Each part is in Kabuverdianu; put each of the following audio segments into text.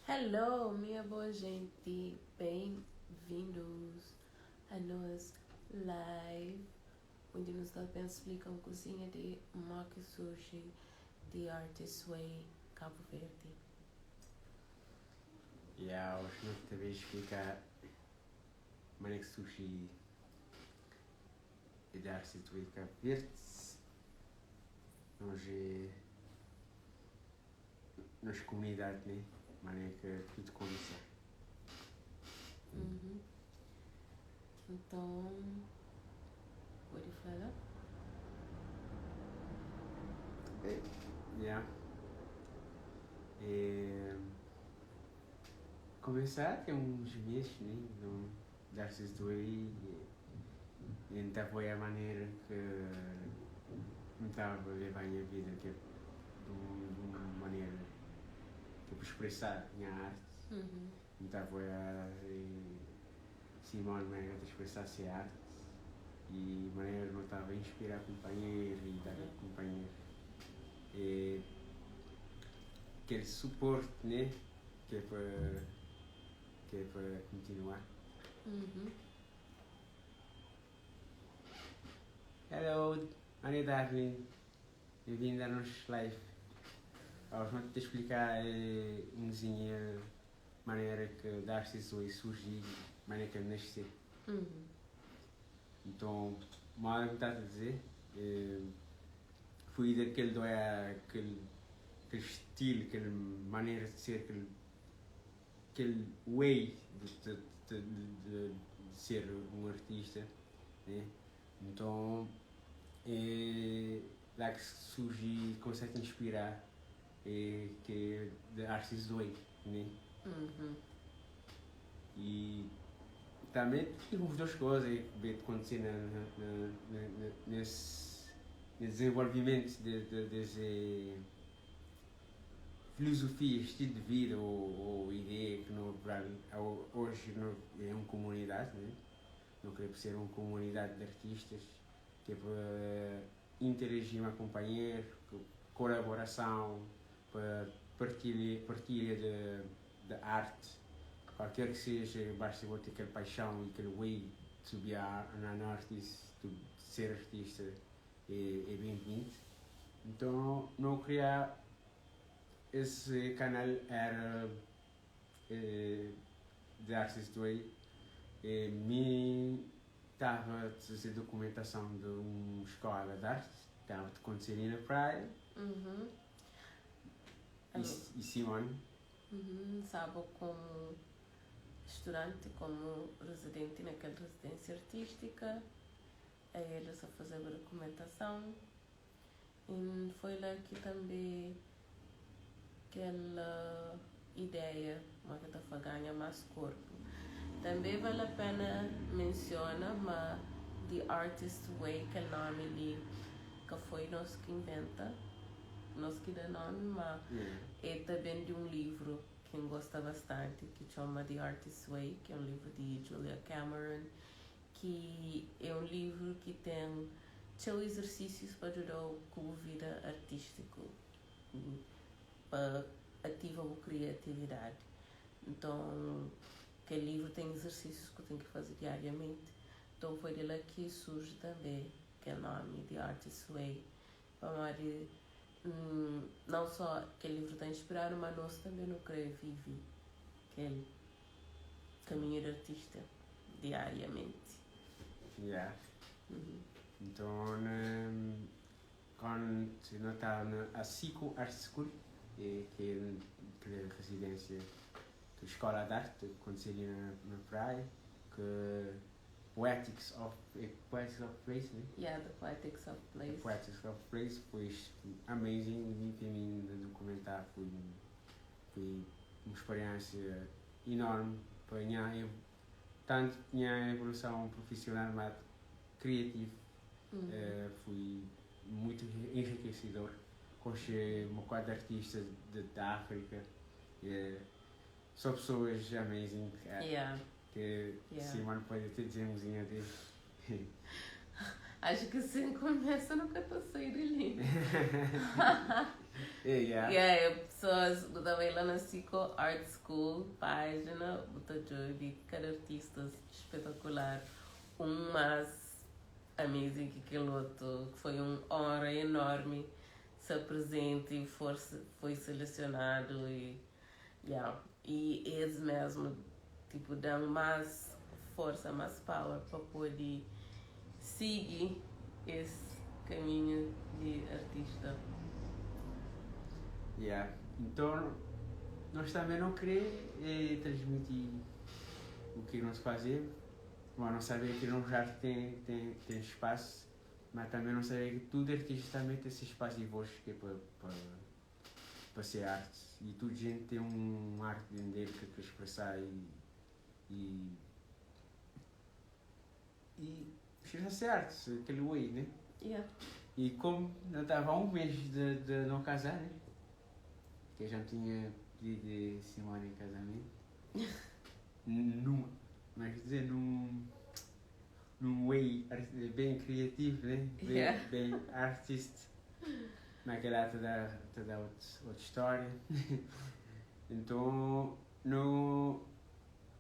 Hello, minha boa gente, bem-vindos a nos live, onde nos ta ben splika un kuzinha di Maki Sushi The Artist Way, Cabo Verde. Yeah, oji nu ta ben splika manera ki sushi The Artist Way Cabo Verde. Nos é nos comunidade, né? Manera ki tudu kumesa. Uhum. Então, pode falar? Yeah. E, começar tem uns meses, né? No The Artist Way e então foi a maneira que me estava a levar a minha vida, que é de uma maneira tipo expressar a minha arte. Então foi a Simone maneira de expressar-se a arte e maneira não estava a inspirar companheiro e dar a companheiro. E aquele suporte, né? Que é para continuar. Hello, Ana Darling, bem-vinda ao nosso live. Vamos te explicar umzinha maneira que The Artist Way surgiu, maneira que nasceu. Então, mal que estás a dizer, fui daquele do é aquele estilo, aquela maneira de ser, aquele way de ser um artista, né? Então, é lá que surgiu, comecei a te inspirar, é, que é The Artist Way, né? E também tive umas duas coisas que acontecer nesse desenvolvimento desse filosofia, estilo de vida ou ideia que no, hoje no, é uma comunidade, né? Não queremos ser uma comunidade de artistas que é para interagir com companheiro, colaboração, para partilha de arte, qualquer que seja, basta ter aquela paixão e aquele way de subir na arte, de ser artista é bem-vindo. Então, não criar esse canal era The Artist Way, me estava a fazer documentação de uma escola de arte, estava a acontecer ali na praia. E Simone? Uhum. Sabe, como estudante, como residente naquela residência artística, a eles a fazer a documentação. E foi lá que também aquela ideia, uma que tá ganha mais corpo. Também vale a pena mencionar, mas The Artist Way, que é o nome ali, que foi nós que inventa, nós que dá nome, mas é também de um livro que eu gosta bastante, que chama The Artist Way, que é um livro de Julia Cameron, que é um livro que tem seus exercícios para ajudar com a vida artística, para ativar a criatividade. Então, aquele livro tem exercícios que eu tenho que fazer diariamente. Então, foi de lá que surge também aquele nome, The Artist Way. Para não só aquele livro está inspirado, mas nós também não queremos viver aquele caminho de artista diariamente. Yeah. Então, quando eu estava na Cico Art School, que é a residência da Escola de Arte, que acontecia ali na praia, que Poetics of Place, né? Yeah, The Poetics of Place. The Poetics of Place foi amazing, para mim, de documentar, foi uma experiência enorme para minha, tanto minha evolução profissional, mas criativa, foi muito enriquecedor. Conheci um bocado de artistas da África, só pessoas amazing, que Simone pode até dizer umzinho dele. Acho que assim começa, nunca estou saindo ali. Yeah. Yeah, pessoas, bu ta bai lá na Sico Art School, página, bu ta djobe kada artista espetacular. Um mais amazing que aquele outro. Foi uma honra enorme ser presente e foi selecionado e yeah. E eles mesmo tipo dão mais força, mais power para poder seguir esse caminho de artista. Yeah. Então, nós também não queremos transmitir o que nós fazemos, mas não saber que não já tem espaço, mas também não saber que todo artista também tem esse espaço de voz que é para ser arte. E toda gente tem um arte dentro dele que quer expressar e precisa ser arte, aquele way, né? Yeah. E como eu estava há um mês de não casar, né? Que eu já tinha pedido Simone em casamento. Mas dizer, num way bem criativo, né? Bem, bem artista. Naquela te dá outra história. Então, não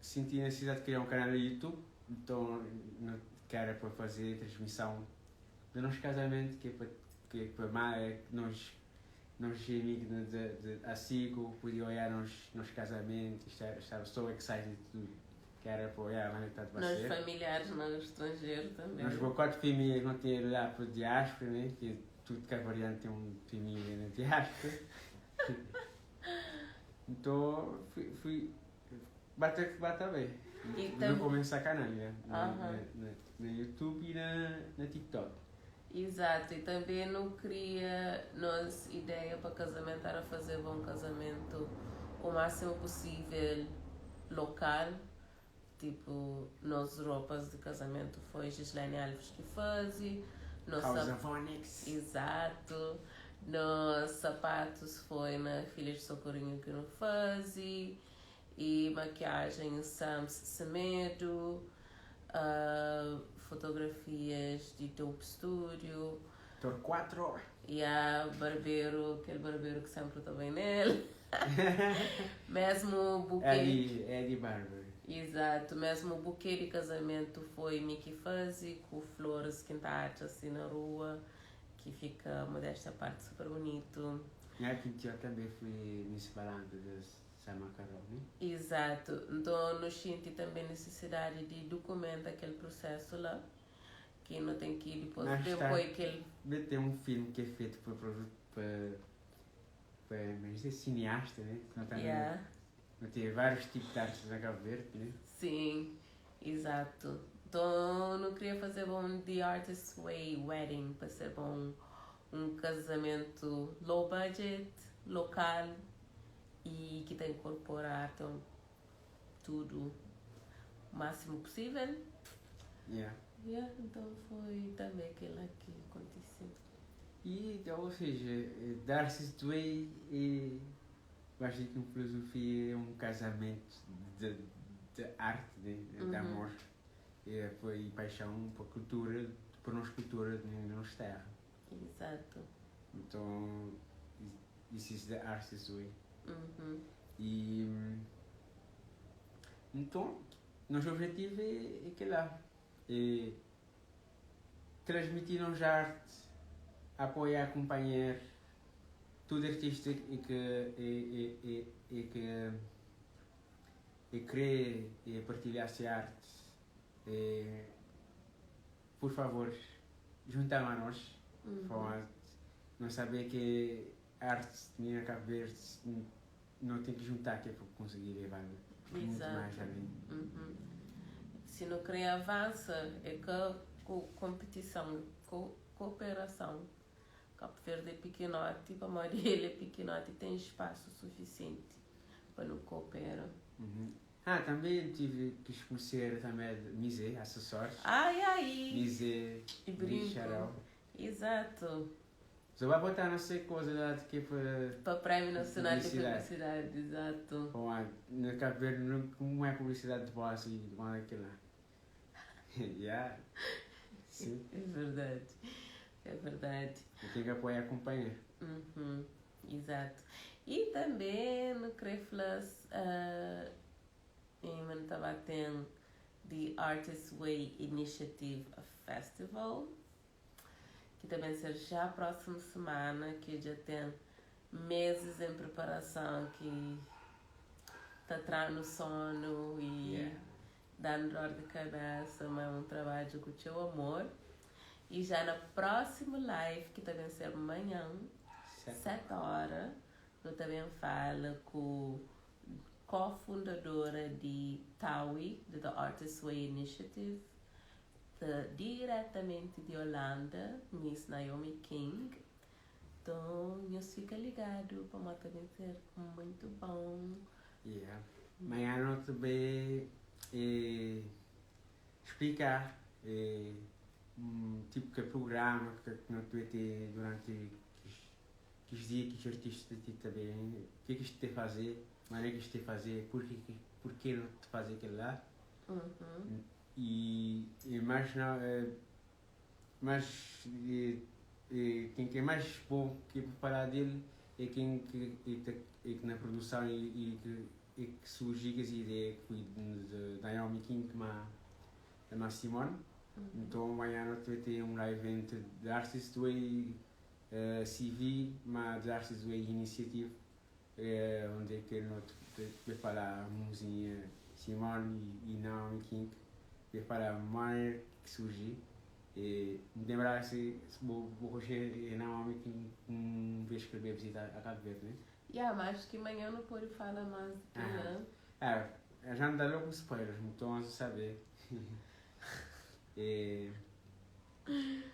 senti a necessidade de criar um canal no YouTube. Então, não, que era para fazer transmissão do nosso casamento, que é para mais, nós amigos de a podia olhar nos casamentos, estava so excited tudo, que era para olhar, mas está a Nós familiares no estrangeiro também. Nós quatro famílias não tinha lá para diáspora, né? Que tudo que é variante tem uma família na diáspora. Então, fui bate bate bem. E no começo a canal, né? No YouTube e na TikTok. Exato, e também não queria nós ideia para casamento era fazer bom casamento o máximo possível local. Tipo, nós roupas de casamento foi Gislaine Alves que faz. House of Onyx. Exato. Nos sapatos foi na Filha de Socorrinho que não faz. E maquiagem Sam's Semedo. Fotografias de Dope Studio. Torquatro. E a barbeiro, aquele barbeiro que sempre estou bem nele. Mesmo o buquê. Eddie Barber. Exato, mesmo o buquê de casamento foi Mickey Fuzzy, com flores que tá assim na rua, que fica, modéstia à parte, super bonito. E aqui eu também fui nesse balanço de Samacarol, né? Exato, então nós senti também necessidade de documentar aquele processo lá, que não tem que depois, Mas depois que ele. Tem um filme que é feito por, mas é cineasta, né? Não tá não tem vários tipos de artes na Cabo Verde, né? Sim, exato. Então não queria fazer bom The Artist Way Wedding, para ser bom um casamento low budget, local e que tem que incorporar então, tudo o máximo possível. Yeah, então foi também aquilo que aconteceu. E, ou seja, The Artist Way é, acho que uma filosofia é um casamento de arte, né? De amor e paixão por cultura, por nossa cultura de nossa terra. Exato. Então, this is the artist way. E então, nosso objetivo é que lá é transmitir-nos arte, apoiar, acompanhar todo artista e que e querer e partilhar essa arte. E, por favor, juntar a nós. Não saber que arte na Cabo Verde não tem que juntar que é para conseguir levar muito mais além. Se não querer avança, é que competição, cooperação. Cabo Verde é pequenote, para a maioria ele é pequenote e tem espaço suficiente para não cooperar. Ah, também tive que conhecer também Misé, acessórios. Ai, ai! Misé, E brinco. Exato. Você vai botar não sei coisa lá de que para Para o Prémio Nacional de Publicidade, exato. Bom, no Cabo Verde não é publicidade de boa assim, igual aquilo lá. Yeah. Sim. É verdade. É verdade. Eu tenho que apoiar a companhia. Exato. E tanbê nu krê fla-s ma nu ta ba ten The Artist Way Initiative Festival, ki ta ben ser já prósimu semana, ki dja ten meses en preparason ki ta tra-nu sonu i da-nu dor di kabésa, ma é un trabadju ku txeu amor. I já na prósimu live, ki ta ben ser manhan, 7 óra, nu ta ben fala ku ko-fundadora di TAWI, di The Artist Way Initiative, diretamenti di Holanda, Miss Naomi King. Nton, nhos fika ligadu pamodi ta ben ser muitu bon. Yeah. Manhan nu ta ben splika tipu kel prugrama ki nu ta ben ten duranti kes dia ki artista ti ta ben, ke ki es ta faze, manera ki es ta faze, purke nu ta faze kel-la. I más Mas ken ki é más bon ki pa falá del é ken ki é ki na produson i ki surji kes ideia ki foi di Naomi King ma ma Simone. Nton manhã no ta ten un live entri The Artist Way CV ma The Artist Way Initiative onde ke no ta falá muzinha Simone i Naomi King ta falá manera ki surji. E N lembra si bo bo konxe e Naomi ki un vez ki el bai visita a Cabo Verde, né? Ya, ma acho ki manhã nu pode fala más di kel-la. Ah, ah, já nu da logo spoilers, nton nu sabe. E,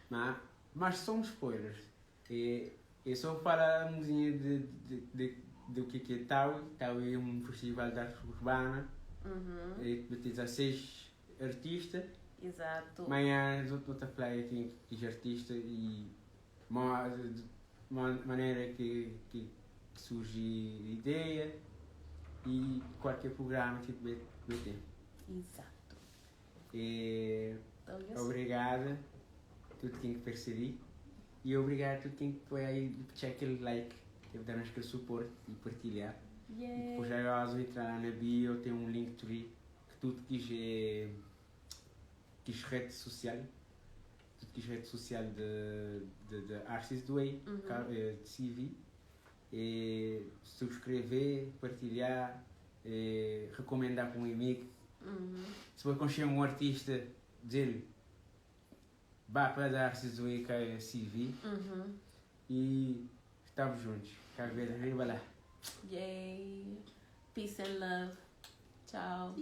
ma, mas são spoilers. E, é só fala muzinha de, do que que é Taui. Taui é um festival de arte urbana. E tem 16 artistas. Exato. Manhã nu ta fla ki ki artista i manera ki surji ideia i kualker prugrama ki bai ten. Exato. E, Então, eu obrigada tudo quem que percebi e obrigado tudo quem que foi aí check aquele like, que dar-nos aquele suporte e partilhar. E depois já eu entrar lá na bio, tem um Linktree que tudo quis é quis rede social, tudo quis rede social de Artist Way, de CV, e subscrever, partilhar, e recomendar para um amigo. Se for conhecer um artista, dizer vá para a Artist Way que é CV e estamos juntos. Cabo Verde, arriba lá. Yay. Peace and love. Tchau.